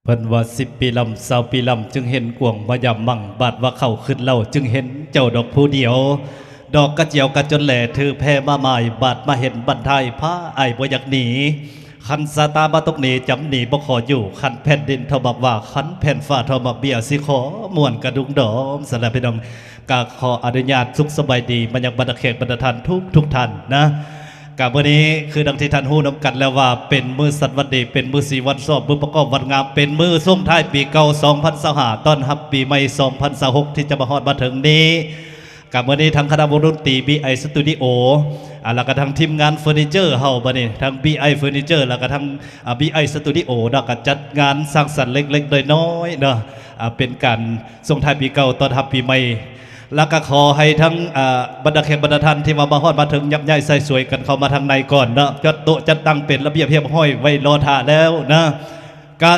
ເພິ່ນວ່າສິບປີລຳ ຊາວປີລຳ ຈຶ່ງເຫັນກວາງມາຢາມມັງ ບາດວ່າເຂົ້າຄຶດເຫຼົ້າ ຈຶ່ງເຫັນເຈົ້າດອກຜູ້ດຽວ ດອກກະຈຽວກະຈົນແລ ຖືແພມາໝາຍ ບາດມາເຫັນບັນທາຍ ພາອ້າຍບໍ່ຢາກໜີ ຄັນຊາຕາມາຕົກໜີ ຈຳໜີບໍ່ຂໍຢູ່ ຄັນແຜ່ນດິນເທົ່າໝາກຫວ້າ ຄັນແຜ່ນຟ້າເທົ່າໝາກເບ້ຍ ຊິຂໍມ່ວນກະດຸງດອມ ຊັ້ນລະພີ່ນ້ອງ ກະຂໍອະນຸຍາດສຸກສະບາຍດີມາຍັງບັນດາແຂກບັນດາທ່ານທຸກໆທ່ານນະ. ກະມື້ນີ້ຄືດັ່ງທີ່ທ່ານຮູ້ນຳກັນແລ້ວວ່າ ເປັນມື້ສັນວັນດີ ເປັນມື້ສີວັນຊອບ ມື້ປະກອບວັນງາມ ເປັນມື້ສົ່ງທ້າຍປີເກົ່າສອງພັນຊາວຫ້າ ຕ້ອນຮັບປີໃໝ່ສອງພັນຊາວຫົກ ທີ່ຈະມາຮອດມາເຖິງນີ້. ກະມື້ນີ້ທາງຄະນະວົງດົນຕີ ບີໄອ ສະຕູດິໂອ ອາ ແລ້ວກະທາງທີມງານເຟີນີເຈີເຮົາ ບັດນີ້ທາງ ບີໄອ ເຟີນີເຈີ ແລ້ວກະທາງ ອາ ບີໄອ ສະຕູດິໂອເນາະ ກະຈັດງານສັງສັນເລັກໆນ້ອຍໆເນາະ ອາ ເປັນການສົ່ງທ້າຍປີເກົ່າ ຕ້ອນຮັບປີໃໝ່. ແລ້ວກໍຂໍໃຫ້ທັງ ເອີ ບັນດາແຂກບັນດາທ່ານທີ່ວ່າມາຮອດມາເຖິງ ຍັກຍ້າຍໃສ່ສວຍກັນເຂົ້າມາທາງໃນກ່ອນເນາະ ຈັດໂຕະຈັດຕັ່ງເປັນລະບຽບຮຽບຮ້ອຍໄວ້ລໍຖ້າແລ້ວນະ. ກະ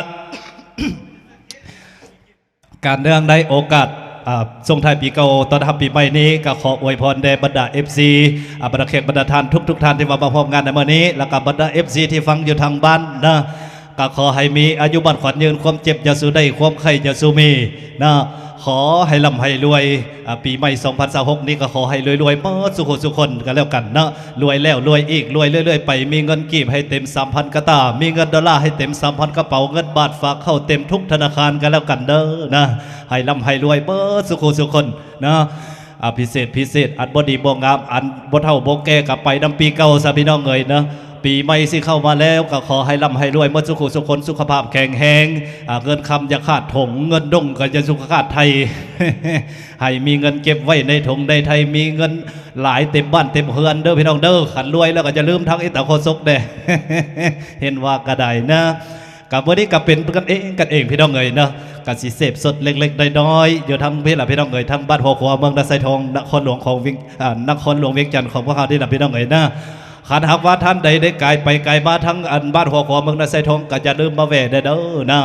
ການເນື່ອງໃນໂອກາດ ອາ ສົ່ງທ້າຍປີເກົ່າຕ້ອນຮັບປີໃໝ່ນີ້ ກໍຂໍອວຍພອນແດ່ບັນດາເອັຟຊີ ອາ ບັນດາແຂກບັນດາທ່ານທຸກໆທ່ານທີ່ວ່າມາຮ່ວມງານໃນມື້ນີ້ ແລ້ວກໍບັນດາເອັຟຊີທີ່ຟັງຢູ່ທາງບ້ານນະ. ກໍຂໍໃຫ້ມີອາຍຸໝັ້ນຂວັນຍືນ ຄວາມເຈັບຢ່າສູ່ໄດ້ ຄວາມໄຂ້ຢ່າສູ່ມີນະ. ຂໍໃຫ້ລ່ຳໃຫ້ລວຍ ອາ ປີໃໝ່ສອງພັນຊາວຫົກນີ້ກໍຂໍໃຫ້ລວຍໆໝົດສູ່ຜູ້ສູ່ຄົນກໍແລ້ວກັນເນາະ. ລວຍແລ້ວລວຍອີກ ລວຍເລື້ອຍໆໄປ ມີເງິນກີບໃຫ້ເຕັມສາມພັນກະຕ່າ ມີເງິນໂດລາໃຫ້ເຕັມສາມພັນກະເປົາ ເງິນບາດຝາກເຂົ້າເຕັມທຸກທະນາຄານກໍແລ້ວກັນເດີນະ. ໃຫ້ລ່ຳໃຫ້ລວຍເບິດສູ່ຜູ້ສູ່ຄົນເນາະ. ອາ ພິເສດ ພິເສດ ອັນບໍ່ດີບໍ່ງາມ ອັນບໍ່ເຖົ້າບໍ່ແກ່ກໍໄປນຳປີເກົ່າຊະພີ່ນ້ອງເອີຍເນາະ. ປີໃໝ່ຊິເຂົ້າມາແລ້ວ ກໍຂໍໃຫ້ລ່ຳໃຫ້ລວຍໝົດສູ່ຜູ້ສູ່ຄົນ ສຸຂະພາບແຂງແຮງ ອາ ເງິນຄຳຢ່າຂາດຖົງ ເງິນດົງກໍຢ່າສຸຂະຂາດໄຖ ໃຫ້ມີເງິນເກັບໄວ້ໃນຖົງໃນໄຖ ມີເງິນຫຼາຍເຕັມບ້ານເຕັມເຮືອນເດີພີ່ນ້ອງເດີ. ຄັນລວຍແລ້ວກໍຢ່າລືມທາງອີຕາໂຄສົກແດ່ ເຫັນວ່າກໍໄດ້ນະ. ກະມື້ນີ້ກະເປັນກັນເອງກັນເອງພີ່ນ້ອງເອີຍເນາະ. ກະຊິເສບສົດເລັກໆນ້ອຍໆຢູ່ທາງພີ້ລະພີ່ນ້ອງເອີຍ ທາງບ້ານຫົວຂົວ ເມືອງນາຊາຍທອງ ນະຄອນຫຼວງຂອງວຽງ ອາ ນະຄອນຫຼວງວຽງຈັນຂອງພວກເຮົານີ້ລະພີ່ນ້ອງເອີຍເນາະ. ຄັນຫາກວ່າທ່ານໃດໄດ້ກາຍໄປກາຍມາທາງອັນບ້ານຫົວຂົວ ເມືອງນາຊາຍທອງ ກະຢ່າລືມມາແວ່ແດ່ເດີນະ.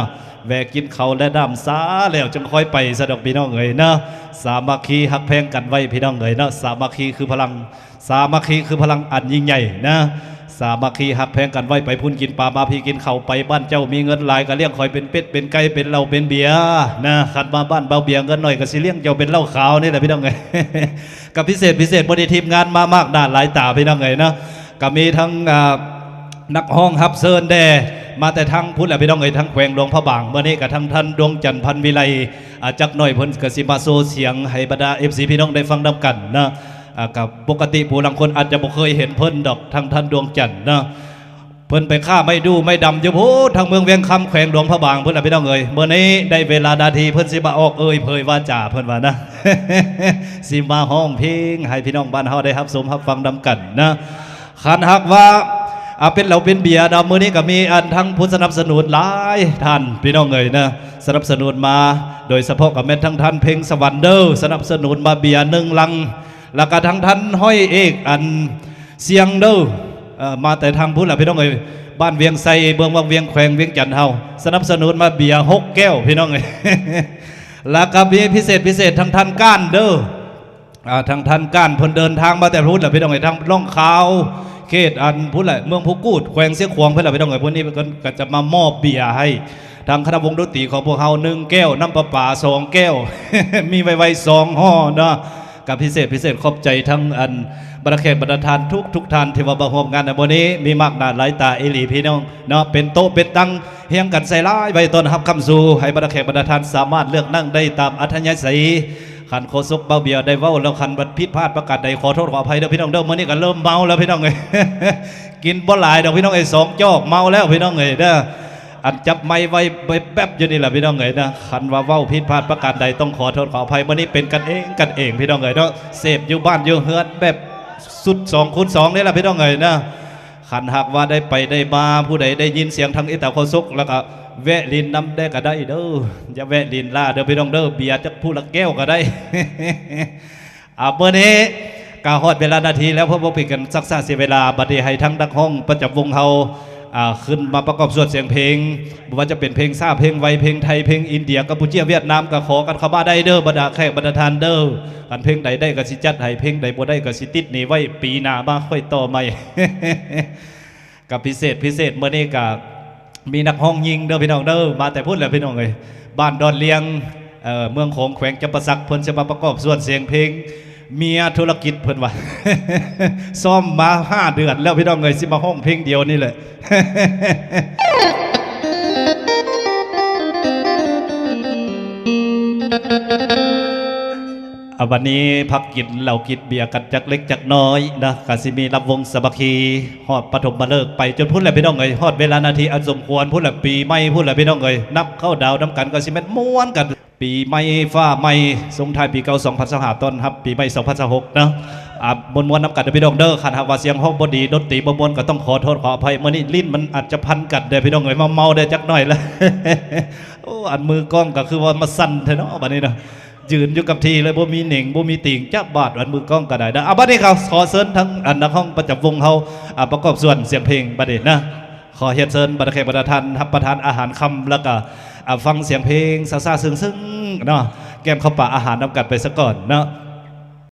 ແວ່ກິນເຂົ້າແລະນ້ຳຊາແລ້ວຈຶ່ງຄ່ອຍໄປຊະດອກພີ່ນ້ອງເອີຍເນາະ. ສາມັກຄີຮັກແພງກັນໄວ້ພີ່ນ້ອງເອີຍເນາະ. ສາມັກຄີຄືພະລັງ ສາມັກຄີຄືພະລັງອັນຍິ່ງໃຫຍ່ນະ. ສາມັກຄີຮັກແພງກັນໄວ້ ໄປພຸ້ນກິນປາ ມາພີ້ກິນເຂົ້າ ໄປບ້ານເຈົ້າມີເງິນຫຼາຍກໍລ້ຽງຂ້ອຍເປັນເປັດເປັນໄກ່ເປັນເຫຼົ້າເປັນເບຍນະ. ຄັນມາບ້ານເບົາເບຍເງິນໜ້ອຍກໍຊິລ້ຽງເຈົ້າເປັນເຫຼົ້າຂາວນີ້ແຫຼະພີ່ນ້ອງເອີຍ. ກໍພິເສດ ພິເສດມື້ນີ້ທີມງານມາມາກໜ້າຫຼາຍຕາພີ່ນ້ອງເອີຍເນາະ. ກໍມີທັງ ອາ ນັກຮ້ອງຮັບເຊີນແດ່ ມາແຕ່ທາງພຸ້ນແຫຼະພີ່ນ້ອງເອີຍ ທາງແຂວງຫຼວງພະບາງ. ມື້ນີ້ກໍທັງທ່ານດວງຈັນ ພັນວິໄລ ອາ ຈັກໜ້ອຍເພິ່ນກໍຊິມາໂຊສຽງໃຫ້ບັນດາເອັຟຊີພີ່ນ້ອງໄດ້ຟັງນຳກັນເນາະ. ອາ ກໍປົກກະຕິຜູ້ລາງຄົນອາດຈະບໍ່ເຄີຍເຫັນເພິ່ນດອກ ທາງທ່ານດວງຈັນເນາະ. ເພິ່ນໄປຄ້າໄມ້ດູ່ໄມ້ດຳຢູ່ພຸ້ນ ທາງເມືອງວຽງຄຳ ແຂວງຫຼວງພະບາງພຸ້ນລະພີ່ນ້ອງເອີຍ. ມື້ນີ້ໄດ້ເວລາໜ້າທີ່ເພິ່ນຊິມາອອກເອີ່ຍເຜີຍວາຈາ ເພິ່ນວ່ານະ ຊິມາຮ້ອງເພງໃຫ້ພີ່ນ້ອງບ້ານເຮົາໄດ້ຮັບຊົມຮັບຟັງນຳກັນນະ. ຄັນຫາກວ່າ ອາ ເປັນເຫຼົ້າເປັນເບຍເນາະ ມື້ນີ້ກໍມີອັນທັງຜູ້ສະໜັບສະໜູນຫຼາຍທ່ານພີ່ນ້ອງເອີຍນະ ສະໜັບສະໜູນມາ ໂດຍສະເພາະກໍແມ່ນທັງທ່ານເພັງສະຫວັນເດີ ສະໜັບສະໜູນມາເບຍໜຶ່ງລັງ ແລ້ວກໍທັງທ່ານຮ້ອຍເອກ ອັນ ສຽງເດີ ເອີ ມາແຕ່ທາງພຸ້ນລະພີ່ນ້ອງເອີຍ ບ້ານວຽງໄຊ ເມືອງວັງວຽງ ແຂວງວຽງຈັນເຮົາ ສະໜັບສະໜູນມາເບຍຫົກແກ້ວພີ່ນ້ອງເອີຍ. ແລ້ວກໍມີພິເສດ ພິເສດທາງທ່ານກ້ານເດີ ອ່າ ທາງທ່ານກ້ານເພິ່ນເດີນທາງມາແຕ່ພຸ້ນລະພີ່ນ້ອງເອີຍ ທາງລ່ອງຂາວ ເຂດອັນພຸ້ນແຫຼະ ເມືອງພູກູດ ແຂວງຊຽງຂວາງພຸ້ນລະພີ່ນ້ອງເອີຍ. ຜູ້ນີ້ເພິ່ນກໍຈະມາມອບເບຍໃຫ້ທາງຄະນະວົງດົນຕີຂອງພວກເຮົາໜຶ່ງແກ້ວ ນ້ຳປະປາສອງແກ້ວ ມີໄວໆສອງຫໍ່ເນາະ. ກໍພິເສດ ພິເສດຂອບໃຈທັງອັນບັນດາແຂກບັນດາທ່ານທຸກໆທ່ານທີ່ວ່າມາຮ່ວມງານໃນມື້ນີ້ ມີມາກໜ້າຫຼາຍຕາອີ່ຫຼີພີ່ນ້ອງເນາະ. ເປັນໂຕະເປັນຕັ່ງຮຽງກັນໃສ່ຫຼາຍໄວ້ຕ້ອນຮັບຄຳສູ່ ໃຫ້ບັນດາແຂກບັນດາທ່ານສາມາດເລືອກນັ່ງໄດ້ຕາມອັດທະຍາໄສ. ຄັນໂຄສົກເບົາເບຍໄດ້ເວົ້າແລ້ວ ຄັນວ່າຜິດພາດປະການໃດ ຂໍໂທດຂໍອະໄພເດີພີ່ນ້ອງເດີ. ມື້ນີ້ກໍເລີ່ມເມົາແລ້ວພີ່ນ້ອງເອີຍ ກິນບໍ່ຫຼາຍດອກພີ່ນ້ອງເອີຍ ສອງຈອກເມົາແລ້ວພີ່ນ້ອງເອີຍເດີ. ອັນຈັບໄມໄວ້ແປັບໆຢູ່ນີ້ລະພີ່ນ້ອງເອີຍນະ ຄັນວ່າເວົ້າຜິດພາດປະການໃດຕ້ອງຂໍໂທດຂໍອະໄພ. ມື້ນີ້ເປັນກັນເອງກັນເອງພີ່ນ້ອງເອີຍເນາະ ເສບຢູ່ບ້ານຢູ່ເຮືອນແບບຊຸດສອງຄູນສອງນີ້ລະພີ່ນ້ອງເອີຍນະ. ຄັນຫາກວ່າໄດ້ໄປໄດ້ມາ ຜູ້ໃດໄດ້ຍິນສຽງທາງອີຕາໂຄສົກ ແລ້ວກໍແວະຫຼິ້ນນຳແດ່ກໍໄດ້ເດີ ຢ່າແວະຫຼິ້ນລ້າເດີພີ່ນ້ອງເດີ ເບຍຈັກຜູ້ລະແກ້ວກໍໄດ້. ອາ ມື້ນີ້ກໍຮອດເວລານາທີແລ້ວ ເພື່ອບໍ່ເປັນການຊັກຊ້າເສຍເວລາ ບັດນີ້ໃຫ້ທາງນັກຮ້ອງປະຈຳວົງເຮົາ ອາ ຂຶ້ນມາປະກອບສວດສຽງເພງ ບໍ່ວ່າຈະເປັນເພງຊ້າ ເພງໄວ ເພງໄທ ເພງອິນເດຍ ກຳປູເຈຍ ຫວຽດນາມ ກໍຂໍກັນເຂົ້າມາໄດ້ເດີ ບັນດາແຂກບັນດາທ່ານເດີ. ຄັນເພງໃດໄດ້ກໍຊິຈັດໃຫ້ ເພງໃດບໍ່ໄດ້ກໍຊິຕິດໜີ້ໄວ້ ປີໜ້າມາຄ່ອຍຕໍ່ໃໝ່. ກໍພິເສດ ພິເສດມື້ນີ້ກໍ ມີນັກຮ້ອງຍິງເດີພີ່ນ້ອງເດີ ມາແຕ່ພຸ້ນແຫຼະພີ່ນ້ອງເອີຍ ບ້ານດອນລຽງ ເອີ ເມືອງໂຂງ ແຂວງຈຳປາສັກ ເພິ່ນຈະມາປະກອບສ່ວນສຽງເພງ ເມຍທຸລະກິດ ເພິ່ນວ່າ ຊ້ອມມາຫ້າເດືອນແລ້ວພີ່ນ້ອງເອີຍ ຊິມາຮ້ອງເພງດຽວນີ້ແຫຼະ. ອາ ບັດນີ້ພັກກິນເຫຼົ້າກິນເບຍກັນຈັກເລັກຈັກນ້ອຍນະ ກະຊິມີລຳວົງສາມັກຄີ ຮອດປະຖົມມະເລີກໄປຈົນພຸ້ນແຫຼະພີ່ນ້ອງເອີຍ ຮອດເວລານາທີອັນສົມຄວນພຸ້ນແຫຼະ ປີໃໝ່ພຸ້ນແຫຼະພີ່ນ້ອງເອີຍ ນັບເຂົ້າດາວນຳກັນ ກະຊິແມ່ນມ່ວນກັນ ປີໃໝ່ຟ້າໃໝ່ ສົ່ງທ້າຍປີເກົ່າສອງພັນຊາວຫ້າ ຕ້ອນຮັບປີໃໝ່ສອງພັນຊາວຫົກເນາະ ອາ ມ່ວນໆນຳກັນເດີພີ່ນ້ອງເດີ ຄັນຫາກວ່າສຽງເຮົາບໍ່ດີ ດົນຕີບໍ່ມ່ວນ ກະຕ້ອງຂໍໂທດຂໍອະໄພ ມື້ນີ້ລີ້ນມັນອາດຈະພັນກັນເດີພີ່ນ້ອງເອີຍ ເມົາໆແດ່ຈັກໜ້ອຍລະ ໂອ້ ອັນມືກ້ອງກະຄືວ່າມາສັ່ນແທ້ເນາະ ບາດນີ້ເນາະ ຢືນຢູ່ກັບທີ່ເລີຍ ບໍ່ມີເໜັງ ບໍ່ມີຕີງຈັກບາດ ອັນມືກ້ອງກະໄດ້ເນາະ ອາ ບາດນີ້ກະຂໍເຊີນທາງອັນນັກຮ້ອງປະຈຳວົງເຮົາ ອາ ປະກອບສ່ວນສຽງເພງບາດນີ້ນະ ຂໍຮຽນເຊີນບັນດາແຂກບັນດາທ່ານ ຮັບປະທານອາຫານຄ່ຳ ແລ້ວກະ ອາ ຟັງສຽງເພງຊາໆຊຶ້ງໆເນາະ ແກ້ມເຂົ້າປາກອາຫານນຳກັນໄປສາກ່ອນເນາະ.